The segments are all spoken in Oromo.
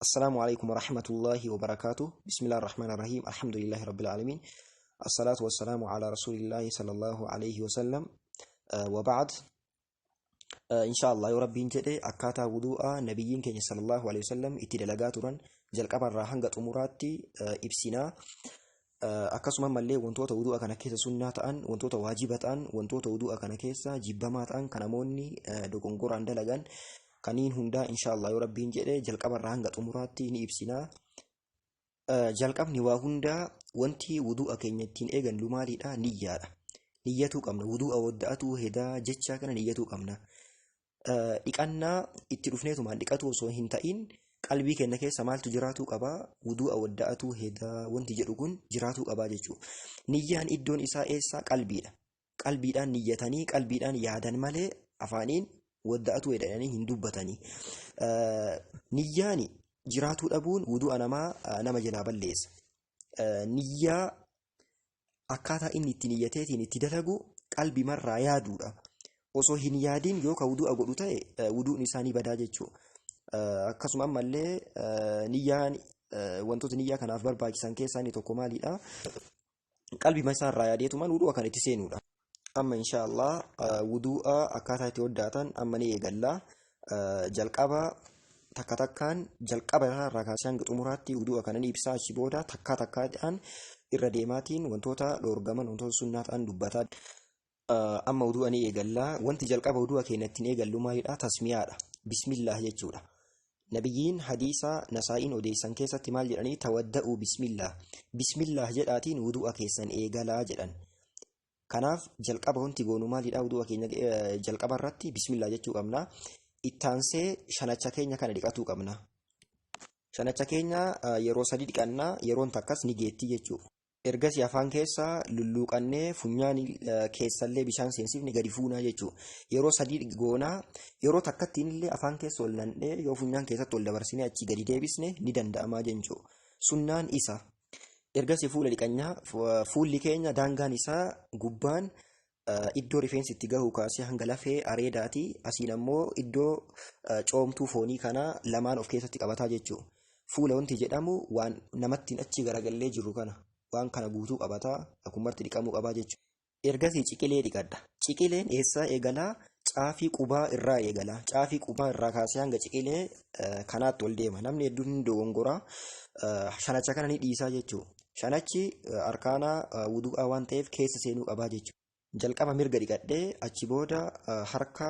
Assalaamu alaikum warahmatullahi wabarakaatuh. Bismillahir Rahmanir Rahiim. Alhamdulillahi Rabbil Aalamiin. Assalaatu wassalaamu ala Rasuulillahi sallallahu alayhi wasallam. Wa ba'd. Insha Allah, yoo Rabbiin jedhe, akkaataa wudu'aa nabiyyiin keenya sallallahu alayhi wasallam itti dalagaa turan jalqabarraa hanga xumuraatti ibsinaa. Akkasuma mallee wantoota wudu'a kana keessa sunnaa ta'an, wantoota waajiba ta'an, wantoota wudu'a kana keessa jibbamaa ta'an kan namoonni dogongoraan dalagan kaniin hundaa, insha Allah, yoo Rabbiin jedhe, jalqabarraa hanga xumuraatti ni ibsinaa. Jalqabni waa hundaa, wanti wudu'a keenya ittiin eegallu maalidha? Niyyaadha. Niyyatuu qabna. Wudu'a wadda'atuu hedaa jecha kana niyyatuu qabna. Dhiqannaa itti dhufneetumaan dhiqatu osoo hin ta'in, qalbii keenya keessa maaltu jiraatuu qabaa? Wudu'a wadda'atuu hedaa wanti jedhu kun jiraatuu qabaa jechuudha. Niyyaan iddoon isaa eessaa? Qalbiidha. Qalbiidhaan niyyatanii, qalbiidhaan yaadan malee afaaniin wadda'atuu hedanii hin dubbatanii. Niyyaan jiraatuu dhabuun wudu'a namaa nama jalaa balleessa. Niyyaa akkaataa inni itti niyyateetiin itti dalagu qalbimarraa yaaduudha. Osoo hin yaadin yoo ka wudu'a godhu ta'e, wuduun isaa ni badaa jechuudha. Akkasuma ammallee niyyaan, wantoota niyyaa kanaaf barbaachisan keessaa inni tokko maalidha? Qalbima isaarraa yaadeetumaan wudu'a kan itti seenuudha. Amma insha Allah wudu'a akkaataa itti hoddaatan amma ni eegalla. Jalqaba takka takkaan, jalqaba irraa kaasee hanga xumuraatti wudu'a kana ni ibsaa. Achi booda takkaa takkaadhaan irra deemaatiin wantoota dhoorgaman, wantoota sunnaa ta'an dubbataa. Amma wudu'a ni eegalla. Wanti jalqaba wudu'a keenya ittiin eegallu maalidha? Tasmiyaadha. Bismillah jechuudha. Nabiyyiin hadiisa Nasaa'iin odeessan keessatti maal jedhanii? Tawadda'uu bismillah. Bismillah jedhaatiin wudu'a keessan eegalaa jedhan. Kanaaf jalqaba wanti goonu maalidha? Wudu'a keenya jalqaba irratti bismillah jechuu qabna. Ittaansee shanacha keenya kana dhiqatuu qabna. Shanacha keenya yeroo sadi dhiqannaa, yeroon takkas ni geetti jechuudha. Ergasii afaan keessa lulluuqannee, funyaan keessallee bishaan seensifne gadi fuunaa jechuudha. Yeroo sadii goonaa, yeroo takkattiin illee afaan keessa ol nandhee yoo funyaan keessatti ol dabarsinee achii gadi deebisne ni danda'amaa jechuudha. Sunnaan isa. Ergasii fuula dhiqannaa. Fuulli keenya daangaan isaa gubbaan iddoo rifeensi itti gahu kaasee hanga lafee areedaati. Asiin ammoo iddoo coomtuu foonii kana lamaan of keessatti qabataa jechuudha. Fuula wanti jedhamu waan namattiin achi garagallee jiru kana, waan kana guutuu qabataa, akkumarti dhiqamuu qabaa jechuudha. Ergasii ciqilee dhiqadha. Ciqileen eessaa eegalaa? Caafii qubaa irraa eegala. Caafii qubaa irraa kaasee hanga ciqilee kanaatti ol deema. Namni hedduun ni dogongoraa. Shanacha kana ni dhiisaa jechuudha. Shanachi arkaana wudu'aa waan ta'eef keessa seenuu qabaa jechuudha. Jalqaba mirga dhiqadhee, achi booda harka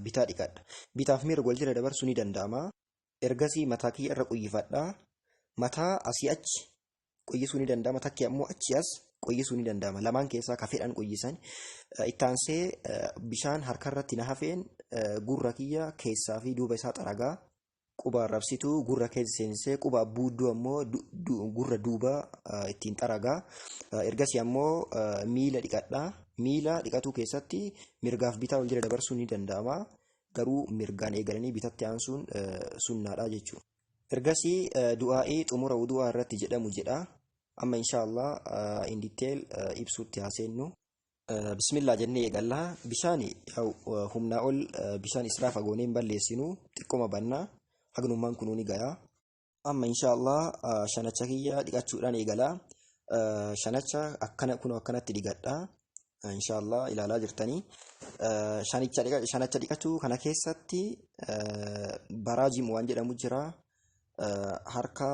bitaa dhiqadha. Bitaaf mirga wal jala dabarsuu ni danda'ama. Ergasii mataa kiyya irra quyyifadha. Mataa asii achi quyyisuu ni danda'ama. Takki ammoo achi as quyyisuu ni danda'ama. Lamaan keessaa ka fedhan quyyisan. Ittaansee bishaan harkarratti na hafeen gurra kiyya keessaa fi duuba isaa xaragaa. Quba arrabsituu gurra keessa seensisee, quba abbuudduu ammoo gurra duuba ittiin xaragaa. Ergasii ammoo miila dhiqadha. Miila dhiqatuu keessatti mirgaaf bitaa wal jala dabarsuun ni danda'ama. Garuu mirgaan eegalanii bitatti aansuun sunnaadha jechuudha. Ergasii du'aa'ii xumura wudu'aa irratti jedhamu jedha. Amma insha Allah in detail ibsuutti haaseennu. Bismillah jennee eegalla. Bishaan humnaa ol bishaan israafa goonee hin balleessinu, xiqqoma bannaa, hagnummaan kunuu ni gaya. Amma insha Allah shanacha kiyya dhiqachuudhaan eegala. Shanacha akkana kunoo akkanatti dhiqadha. Insha Allah ilaalaa jirtanii. Shanacha dhiqachuu kana keessatti baraajim waan jedhamu jira. Harka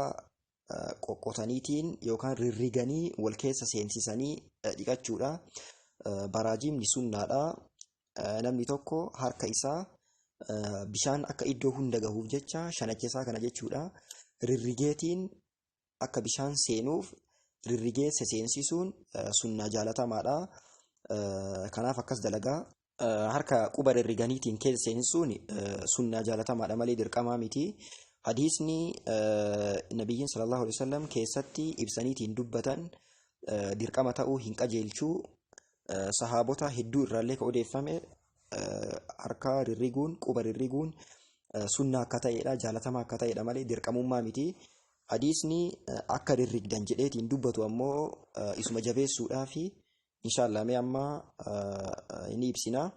qoqqotaniitiin yookaan rirriganii wal keessa seensisanii dhiqachuudha. Baraajimni sunnaadha. Namni tokko harka isaa bishaan akka iddoo hunda gahuuf jecha shanacha isaa kana jechuudha. Rirrigeetiin akka bishaan seenuuf rirrigee seensisuun sunnaa jaalatamaadha. Kanaaf akkas dalagaa. Harka quba rirriganiitiin keessa seensisuun sunnaa jaalatamaadha malee dirqamaa miti. Hadiisni nabiyyiin sallallahu alaihi wasallam keessatti ibsaniitiin dubbatan dirqama ta'uu hin qajeelchuu. Sahaabota hedduu irraallee ka odeeffame harka rirriguun, quba rirriguun sunnaa akka ta'edha, jaalatamaa akka ta'edha malee dirqamummaa miti. Hadiisni akka rirrigdan jedheetiin dubbatu ammoo isuma jabeessuudhaa fi inshaallah mee amma ni ibsina.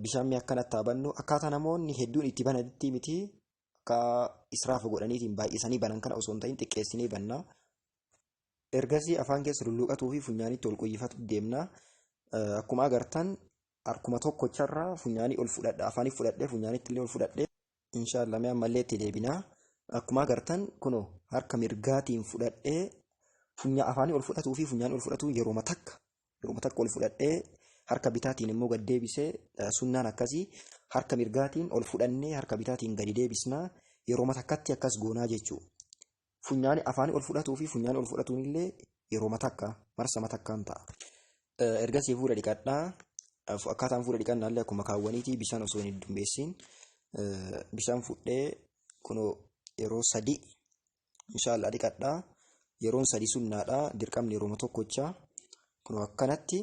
Bishaan mee akkanatti haa bannu. Akkaataa namoonni hedduun itti bananitti miti. Akka israafa godhaniitiin baay'isanii banan kana osoo hin ta'in xiqqeessinee banna. Ergasii afaan keessa lulluuqatuu fi funyaanitti ol quyyifatu deemna. Akkuma agartan harkuma tokkocharraa funyaanii ol fudhadha. Afaanii fudhadhee funyaanitti illee ol fudhadhee inshaallah mee ammallee itti deebina. Akkuma agartan kunoo harka mirgaatiin fudhadhee afaanii ol fudhatuu fi funyaanii ol fudhatuu yerooma takka ol fudhadhee harka bitaatiin immoo gad deebisee sunnaan akkasii harka mirgaatiin ol fudhannee harka bitaatiin gadi deebisnaa yerooma takkatti akkas goonaa jechuudha. Funyaanii afaanii ol fudhatuu fi funyaanii ol fudhatuun illee yerooma takka marsama takkaan ta'a. Ergasii fuula dhiqadhaa. Akkaataan fuula dhiqannaallee akkuma kaawwaniitii bishaan osoo hin heddummeessiin bishaan fudhee kunoo yeroo 3 inshaallah dhiqadhaa. Yeroon 3 sunnaadha. Dirqamni yerooma tokkochaa. Kunoo akkanatti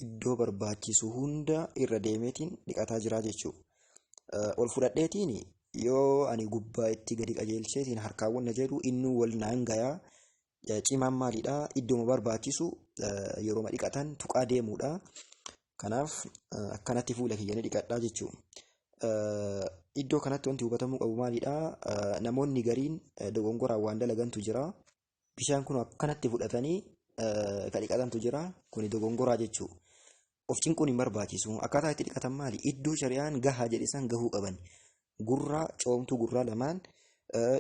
iddoo barbaachisu hunda irra deemeetiin dhiqataa jira jechuudha. Ol fudhadheetiin yoo ani gubbaa itti gadi qajeelcheetiin harkaawwan na jedhu innuu wal naan gayaa. Cimaan maalidhaa? Iddooma barbaachisu yerooma dhiqatan tuqaa deemuudha. Kanaaf akkanatti fuula kiyya ni dhiqadhaa jechuudha. Iddoo kanatti wanti hubatamuu qabu maalidhaa? Namoonni gariin dogongoraan waan dalagantu jira. Bishaan kun akkanatti fudhatanii kan dhiqatantu jira. Kuni dogongoraa jechuudha. Of cinquun hin barbaachisu. Akkaataa itti dhiqatan maali? Iddoo shari'aan gahaa jedhe san gahuu qaban. Gurraa coomtuu gurraa lamaan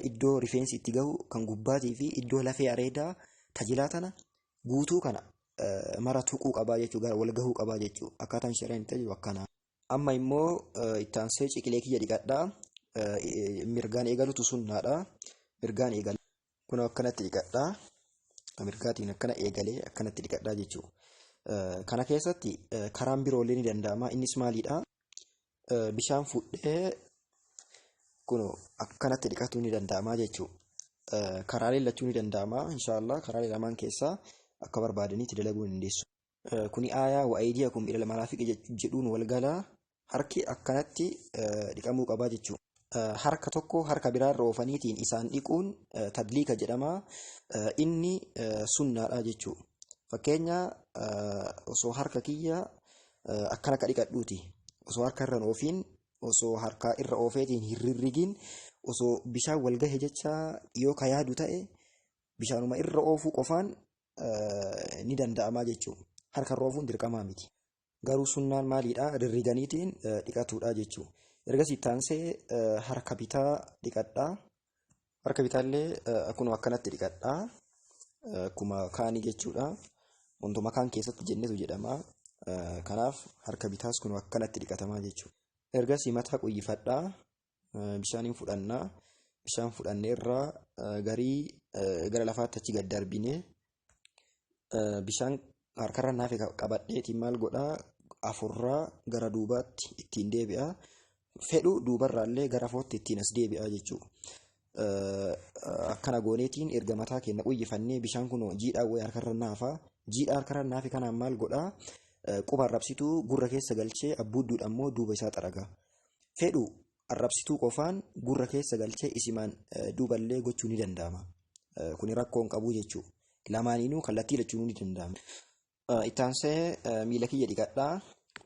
iddoo rifeensi itti gahu kan gubbaatii fi iddoo lafee areedaa tajilaa tana guutuu kana mara tuquu qabaa jechuudha. Wal gahuu qabaa jechuudha. Akkaataan shari'aan itti ajaju akkana. Amma immoo itti aansee ciqilee kiyya dhiqadhaa. Mirgaan eegalutu sunnaadha. Mirgaan eegala. Kun akkanatti dhiqadhaa. Mirgaatiin akkana eegalee akkanatti dhiqadhaa jechuudha. Kana keessatti karaan biroollee ni danda'ama. Innis maalidhaa? Bishaan fudhee kun akkanatti dhiqatuu ni danda'ama jechuudha. Karaalee lachuu ni danda'ama. Inshaallah karaalee lamaan keessaa akka barbaadanitti dalaguu ni dandeessu. Kuni aayaa wa aydiyakum ilal maraafiqi jedhuun wal galaa harki akkanatti dhiqamuu qabaa jechuudha. Harka tokko harka biraarra oofaniitiin isaan dhiquun tadliika jedhama. Inni sunnaadha jechuudha. Fakkeenya osoo harka kiyya akkana akka dhiqadhuuti. Osoo harka irra oofiin osoo harka irra oofeetiin hin rirrigiin osoo bishaan wal gahe jecha yoo ka yaadu ta'e bishaanuma irra oofuu qofaan ni danda'ama jechuudha. Harka irra oofuun dirqamaa miti. Garuu sunnaan maalidhaa? Rirriganiitiin dhiqatuudha jechuudha. Ergasii itti aansee harka bitaa dhiqadhaa. Harka bitaallee akkuma akkanatti dhiqadhaa. Akkuma kaanii jechuudha. Wantuma kaan keessatti jennetu jedhama. Kanaaf harka bitaas kun akkanatti dhiqatamaa jechuudha. Ergasii mataa quyyifadhaa. Bishaaniin fudhannaa. Bishaan fudhanneerraa garii gara lafaatti achi gad darbinee bishaan harkarra naafe qabadheetiin maal godhaa? Afurraa gara duubaatti ittiin deebi'a. Fedhu duubarraallee gara footti ittiin as deebi'a jechuudha. Akkana gooneetiin erga mataa keenya uyyifannee bishaan kun jiidhaa wayii harkarra naafa. Jiidhaa harkarra naafe kanaan maal godhaa? Quba arrabsituu gurra keessa galchee abbuudduudhaan immoo duuba isaa xaraga. Fedhu arrabsituu qofaan gurra keessa galchee isimaan duuballee gochuu ni danda'ama. Kuni rakkoo hin qabu jechuudha. Lamaaniinuu kallattii lachuunuu ni danda'ama. Itti aansee miila kiyya dhiqadhaa.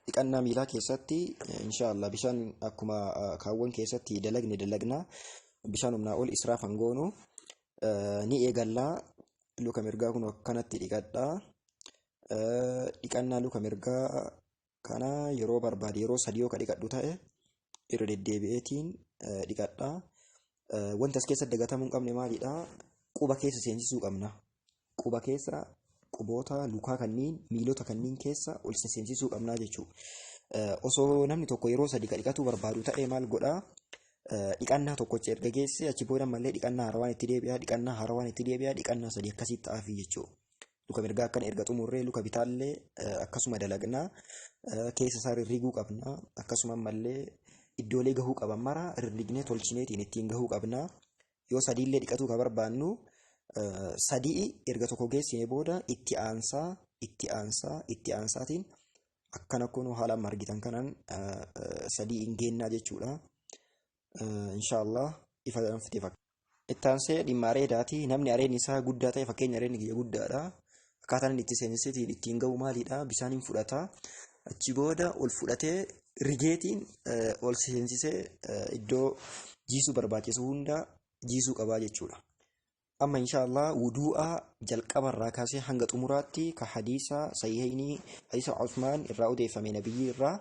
Dhiqannaa miilaa keessatti inshaallah bishaan akkuma kaawwan keessatti dalagne dalagna. Bishaan humnaa ol israaf hin goonu. Ni eegallaa. Luka mirgaa kun akkanatti dhiqadhaa. Dhiqannaa luka mirgaa kana yeroo barbaade yeroo 3 yoo ka dhiqadhu ta'e irra deddeebi'eetiin dhiqadhaa. Wanti as keessatti dagatamuu hin qabne maalidhaa? Quba keessa seensisuu qabna. Quba keessa quboota lukaa kanneen miilota kanneen keessa ol seensisuu qabnaa jechuudha. Osoo namni tokko yeroo 3 ka dhiqatuu barbaadu ta'e maal godhaa? Dhiqannaa tokkocha erga geesse achi booda ammallee dhiqannaa haarawaan itti deebi'a, dhiqannaa haarawaan itti deebi'a, dhiqannaa 3 akkasitti ta'aafii jechuudha. Luka mirgaa akkana erga xumurree luka bitaallee akkasuma dalagnaa. Keessa isaa rirriguu qabna. Akkasuma ammallee iddoolee gahuu qaban mara rirrignee tolchineetiin ittiin gahuu qabna. Yoo sadiillee dhiqatuu ka barbaannu 3 erga tokko geessine booda itti aansaa, itti aansaa, itti aansaatiin akkana kun haala amma argitan kanaan 3 hin geennaa jechuudha. Inshaallah ifa fite fakkaata. Itti aansee dhimma areedaati. Namni areedni isaa guddaa ta'e fakkeenya areedni kiyya guddaadha. Akkaataan inni itti seensiseetiin ittiin gahu maalidha? Bishaaniin fudhata. Achi booda ol fudhatee rigeetiin ol seensisee iddoo jiisuu barbaachisu hunda jiisuu qabaa jechuudha. Amma insha Allah wudu'a jalqabarraa kaasee hanga xumuraatti ka hadiisa sahihaynii hadiisa Uthmaan irraa odeeffame nabiyyi irraa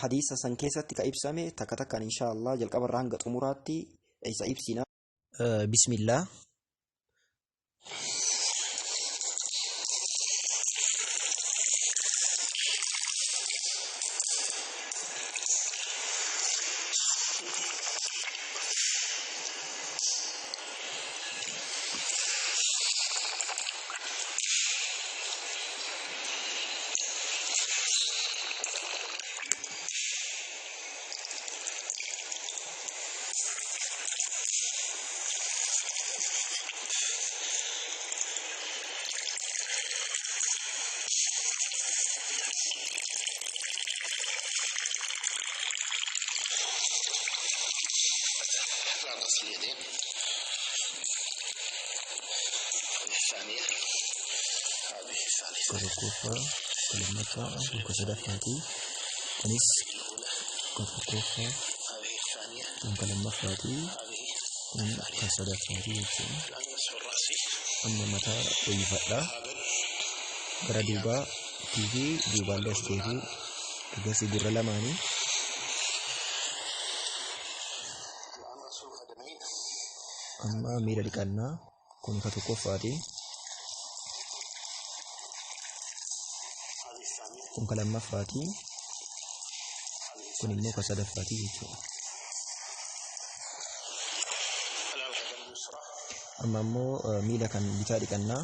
hadiisa san keessatti ka ibsame takka takkaan insha Allah jalqabarraa hanga xumuraatti isa ibsina. Bismillah. الآن غسل اليدين. هذه الثانية، هذه الثالثة. Ka tokkoffaa, ka lammaffaa, kun ka sadaffaati. Kunis الأولى، ka tokkoffaa, هذه الثانية، kun ka lammaffaati. هذه Kun ka sadaffaati jechuudha. الآن مسح الرأس. Amma mataa qoyyifadha. ذهابا Gara duubaatii fi duubaallee as deebi'u. Ergasii gurra lamaanii. الآن غسل القدمين. Amma miila dhiqannaa. Kun ka tokkoffaati. هذه الثانية، Kun ka lammaffaati. هذه Kun immoo الثالثة. ka sadaffaati jechuudha. الآن القدم اليسرى. Amma immoo miila kan bitaa dhiqannaa.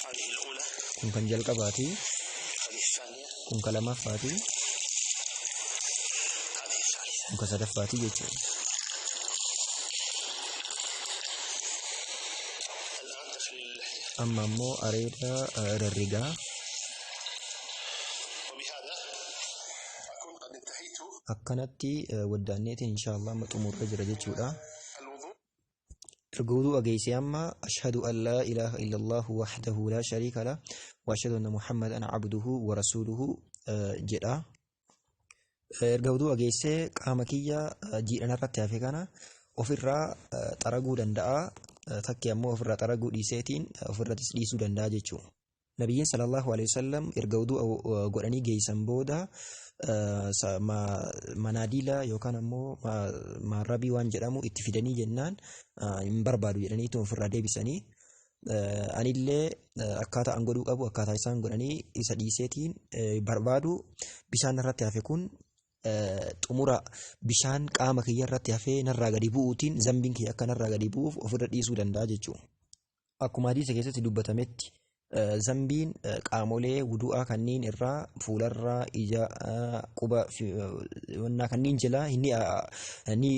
هذه الأولى، Kun kan jalqabaati. هذه الثانية، Kun ka lammaffaati. هذه الثالثة. Kun ka sadaffaati jechuudha. الآن تخليل اللحية. Amma immoo areeda rarrigaa. وبهذا أكون قد انتهيت Akkanatti waddaanneetiin insha Allah amma xumurra jira jechuudha. الوضوء. Erga wudu'a geessee amma ashhadu an laa ilaaha illallahu wahdahu laa shariika lah wa ashhadu anna muhammadan abduhu wa rasuuluhu jedha. Erga wudu'a geessee qaama kiyya jiidhan irratti hafe kana ofirraa xaraguu danda'a. Takki ammoo ofirraa xaraguu dhiiseetiin ofirrattis dhiisuu danda'a jechuudha. Nabiyyiin sallallahu alaihi wasallam erga wudu'a godhanii geessan booda manaadiila yookaan ammoo maarrabii waan jedhamu itti fidanii jennaan hin barbaadu jedhaniitu ofirraa deebisanii. Anillee akkaataa an godhuu qabu akkaataa isaan godhanii isa dhiiseetiin barbaadu bishaan irratti hafe kun xumura bishaan qaama kiyya irratti hafee narraa gadi bu'uutiin zambiin kiyya akka narraa gadi bu'uuf ofirra dhiisuu danda'a jechuudha. Akkuma hadiisa keessatti dubbatametti zambiin qaamolee wudu'aa kanneen irraa fuularraa ija quba wannaa kanneen jalaa inni ni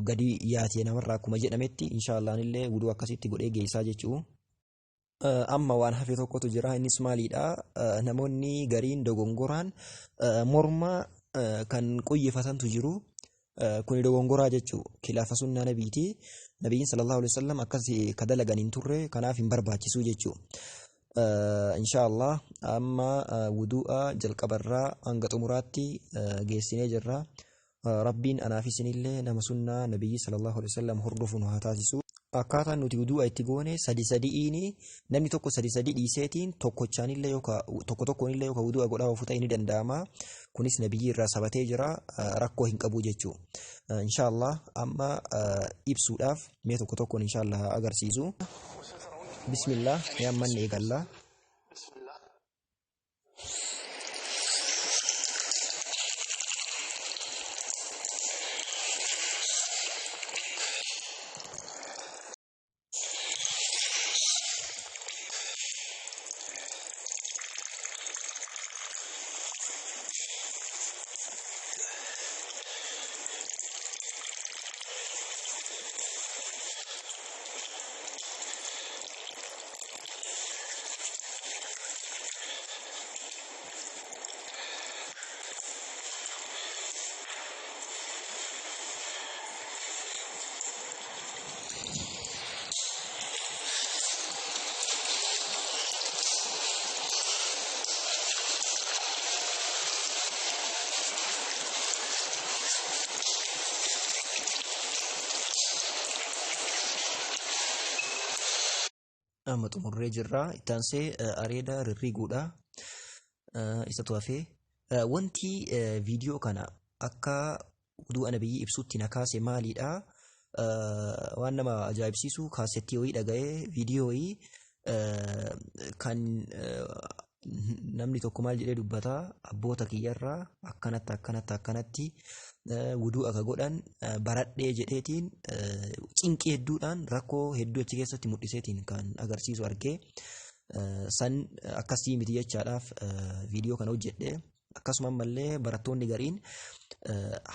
gadi yaatee namarraa akkuma jedhametti inshaallah illee wuduu akkasitti godhee geessaa jechuudha. Amma waan hafe tokkotu jira, innis maalidha? Namoonni gariin dogongoraan morma kan quyyifatantu jiru. Kuni dogongoraa jechuudha. Kilaafa sunnaa nabiiti. Nabiyyiin sallallahu alaihi wasallam akkas ka dalagan hin turre, kanaaf hin barbaachisu jechuudha. Inshaallah amma wudu'a jalqabarraa hanga xumuraatti geessinee jirra. Rabbiin anaaf isinillee nama sunnaa nabiyyi sallallahu alaihi wasallam hordofu nu haa taasisu. Akkaataan nuti wudu'a itti goone sadi sadi'iini, namni tokko sadi sadi dhiiseetiin tokkochaanillee yookaan tokko tokkoonillee yookaan wudu'a godhaa ofu ta'e ni danda'ama. Kunis nabiyyi irraa sabatee jira, rakkoo hin qabu jechuudha. Inshaallah amma ibsuudhaaf mee tokko tokkoon inshaallah agarsiisu. Bismillah, mee amma inni eegalla. بسم الله. Amma xumurree jirra. Itti aansee areeda rirriguudha. Isatu hafee. Wanti viidiyoo kana akka wudu'a nabiyyi ibsutti na kaase maalidha? Waan nama ajaa'ibsiisu kaasettii wayii dhaga'ee viidiyoo wayii kan namni tokko maal jedhee dubbata, abboota kiyyarraa akkanatti akkanatti akkanatti wudu'a ka godhan baradhee jedheetiin, cinqii hedduudhaan rakkoo hedduu achi keessatti mul'iseetiin kan agarsiisu argee, san akkasii miti jechaadhaaf viidiyoo kana hojjedhe. Akkasuma ammallee barattoonni gariin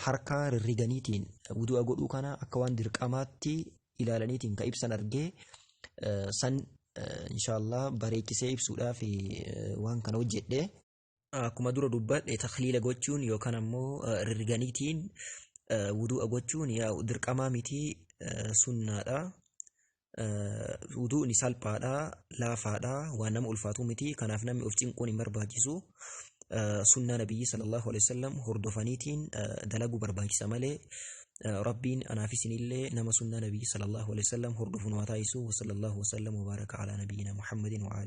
harka rirriganiitiin wudu'a godhuu kana akka waan dirqamaatti ilaalaniitiin ka ibsan argee, san inshaallah bareechisee ibsuudhaaf waan kana hojjedhe. Akkuma dura dubbadhe, takhliila gochuun yookaan ammoo rirriganiitiin wudu'a gochuun dirqamaa miti, sunnaadha. Wudu'ni salphaadha, laafaadha, waan nama ulfaatu miti. Kanaaf namni of cinquun hin barbaachisu. Sunnaa nabiyyi sallallahu alaihi wasallam hordofaniitiin dalaguu barbaachisa malee. Rabbiin anaaf isinillee nama sunnaa nabiyyi sallallahu alaihi wasallam hordofu nu haa taasisu. Wa sallallahu wasallam wa baraka ala nabiyyina Muhammadin wa alihi.